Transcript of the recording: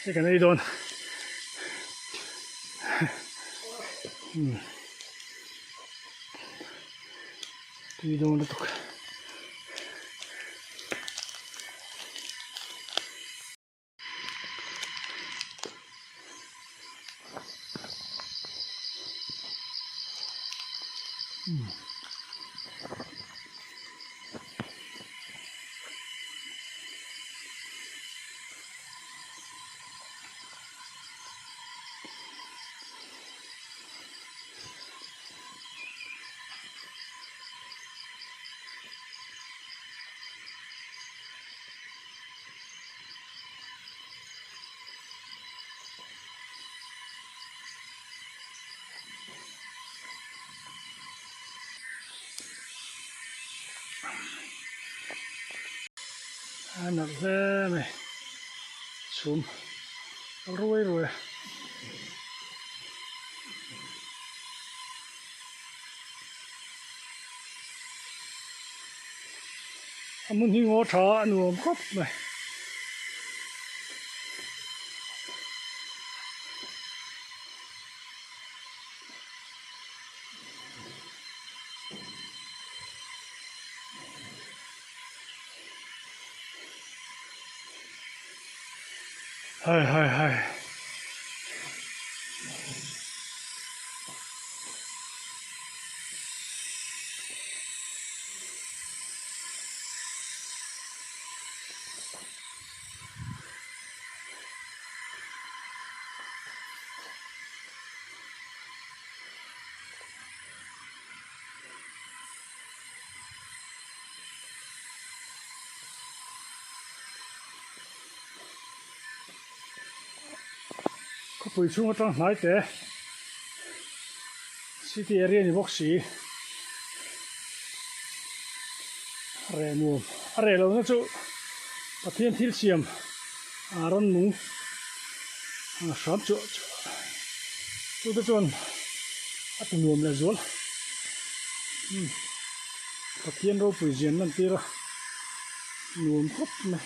Hei kan ei dawn. Umm. Tui dawn lutuk. A nalh hle mai chhum a ruai ruai a. A hmun hi ngaw tha a nuam khawp mai. Hai hai hai. Khawpui chhung atang hnai te city area ni bawk si reh nuam a reh lohna chu Pathian thil siam a rawn nung a hram chu chu te chuan a ti nuam leh zual umm Pathian ropui zian lan tir a nuam khawp mai.